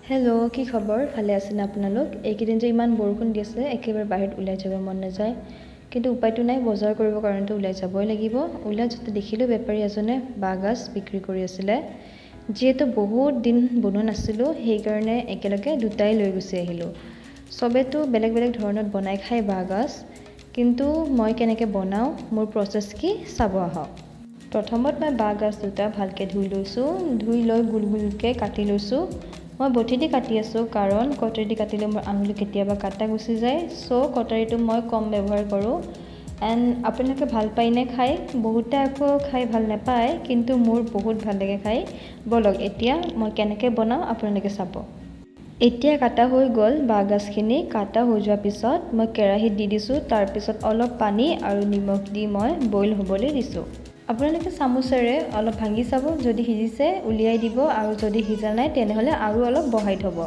Hello', কি খবৰ? ভালে আছেনে আপোনালোক? এইকেইদিন যে ইমান বৰষুণ দি আছে, একেবাৰে বাহিৰত ওলাই যাব মন নাযায়। কিন্তু উপায়টো নাই, বজাৰ কৰিবৰ কাৰণেতো ওলাই যাবই লাগিব। ওলাই যাওঁতে দেখিলোঁ বেপাৰী এজনে বাঁহগাজ বিক্ৰী কৰি আছিলে। যিহেতু বহুত দিন বনোৱা নাছিলোঁ, সেইকাৰণে একেলগে দুটাই লৈ গুচি আহিলোঁ। চবেতো বেলেগ বেলেগ ধৰণত বনাই খায় বাঁহগাজ, কিন্তু মই কেনেকৈ বনাওঁ, মোৰ প্ৰচেছ কি, চাব আহক। প্ৰথমত মই বাঁহগাজ দুটা ভালকৈ ধুই লৈছোঁ। ধুই লৈ গোল গোলকৈ কাটি লৈছোঁ। মই বঠি দি কাটি আছোঁ, কাৰণ কটাৰী দি কাটিলে মোৰ আঙুলি কেতিয়াবা কাটা গুচি যায়। চ' কটাৰীটো মই কম ব্যৱহাৰ কৰোঁ। এণ্ড আপোনালোকে ভাল পায়নে খাই? বহুতে আকৌ খাই ভাল নাপায়, কিন্তু মোৰ বহুত ভাল লাগে খাই। ব'লক, এতিয়া মই কেনেকৈ বনাওঁ আপোনালোকে চাব। এতিয়া কাটা হৈ গ'ল বাঁহগাজখিনি। কাটা হৈ যোৱাৰ পিছত মই কেৰাহীত দি দিছোঁ। তাৰপিছত অলপ পানী আৰু নিমখ দি মই বইল হ'বলৈ দিছোঁ। আপোনালোকে চামুচেৰে অলপ ভাঙি চাব। যদি সিজিছে, উলিয়াই দিব আৰু যদি সিজা নাই, তেনেহ'লে আৰু অলপ বহাই থ'ব।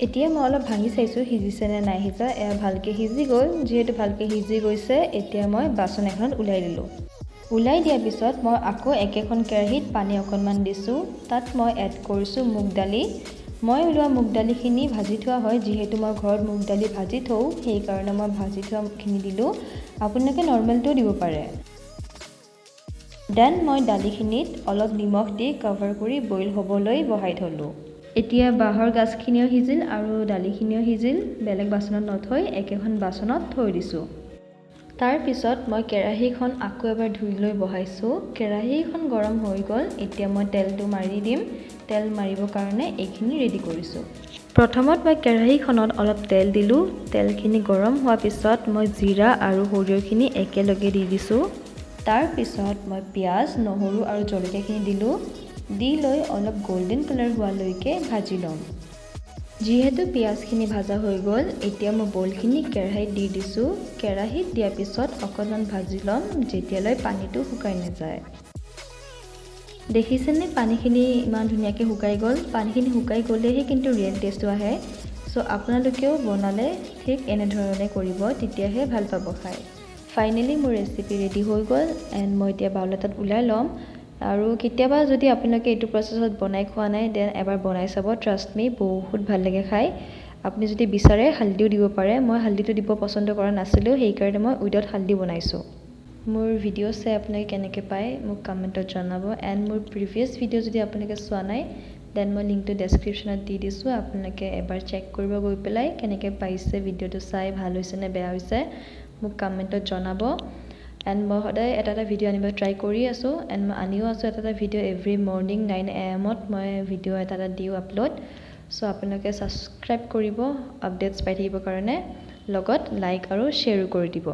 এতিয়া মই অলপ ভাঙি চাইছোঁ সিজিছে নে নাই সিজা। এয়া ভালকৈ সিজি গ'ল। যিহেতু ভালকৈ সিজি গৈছে, এতিয়া মই বাচন এখনত উলিয়াই দিলোঁ। উলিয়াই দিয়াৰ পিছত মই আকৌ একেখন কেৰাহীত পানী অকণমান দিছোঁ। তাত মই এড কৰিছোঁ মুগ দালি। মই উলিওৱা মুগ দালিখিনি ভাজি থোৱা হয়। যিহেতু মই ঘৰত মুগ দালি ভাজি থওঁ, সেইকাৰণে মই ভাজি থোৱাখিনি দিলোঁ। আপোনালোকে নৰ্মেলটোও দিব পাৰে। Then মই দালিখিনিত অলপ নিমখ দি কভাৰ কৰি বইল হ'বলৈ বহাই থ'লোঁ। এতিয়া বাঁহৰ গাজখিনিও সিজিল আৰু দালিখিনিও সিজিল। বেলেগ বাচনত নথৈ একেখন বাচনত থৈ দিছোঁ। তাৰপিছত মই কেৰাহীখন আকৌ এবাৰ ধুই লৈ বহাইছোঁ। কেৰাহীখন গৰম হৈ গ'ল। এতিয়া মই তেলটো মাৰি দিম। তেল মাৰিবৰ কাৰণে এইখিনি ৰেডি কৰিছোঁ। প্ৰথমত মই কেৰাহীখনত অলপ তেল দিলোঁ। তেলখিনি গৰম হোৱাৰ পিছত মই জিৰা আৰু সৰিয়হখিনি একেলগে দি দিছোঁ। তাৰপিছত মই পিঁয়াজ, নহৰু আৰু জলকীয়াখিনি দিলোঁ। দি লৈ অলপ গল্ডেন কালাৰ হোৱালৈকে ভাজি ল'ম। যিহেতু পিঁয়াজখিনি ভাজা হৈ গ'ল, এতিয়া মই বইলখিনি কেৰাহীত দি দিছোঁ। কেৰাহীত দিয়াৰ পিছত অকণমান ভাজি ল'ম, যেতিয়ালৈ পানীটো শুকাই নাযায়। দেখিছেনে, পানীখিনি ইমান ধুনীয়াকৈ শুকাই গ'ল? পানীখিনি শুকাই গ'লেহে কিন্তু ৰিয়েল টেষ্টটো আহে। চ' আপোনালোকেও বনালে ঠিক এনেধৰণে কৰিব, তেতিয়াহে ভাল পাব খাই। ফাইনেলি মোৰ ৰেচিপি ৰেডি হৈ গ'ল এণ্ড মই এতিয়া বাউল এটাত ওলাই ল'ম। আৰু কেতিয়াবা যদি আপোনালোকে এইটো প্ৰচেছত বনাই খোৱা নাই, then এবাৰ বনাই চাব। ট্ৰাষ্ট মি, বহুত ভাল লাগে খাই। আপুনি যদি বিচাৰে, হালধিও দিব পাৰে। মই হালধিটো দিব পচন্দ কৰা নাছিলোঁ, সেইকাৰণে মই উইদাউট হালধি বনাইছোঁ। মোৰ ভিডিঅ' চাই আপোনালোকে কেনেকৈ পায়, মোক কমেণ্টত জনাব। এণ্ড মোৰ প্ৰিভিয়াছ ভিডিঅ' যদি আপোনালোকে চোৱা নাই, then মই লিংকটো ডেছক্ৰিপশ্যনত দি দিছোঁ। আপোনালোকে এবাৰ চেক কৰিব গৈ পেলাই কেনেকৈ পাইছে ভিডিঅ'টো চাই, ভাল হৈছে নে বেয়া হৈছে, মোক কমেণ্টত জনাব। এণ্ড মই সদায় এটা এটা ভিডিঅ' আনিব ট্ৰাই কৰি আছোঁ এণ্ড মই আনিও আছোঁ এটা এটা ভিডিঅ'। এভৰি মৰ্ণিং 9 এ.এমত মই ভিডিঅ' এটা এটা দিওঁ আপলোড। চ' আপোনালোকে ছাবস্ক্ৰাইব কৰিব আপডেটছ পাই থাকিবৰ কাৰণে, লগত লাইক আৰু শ্বেয়াৰো কৰি দিব।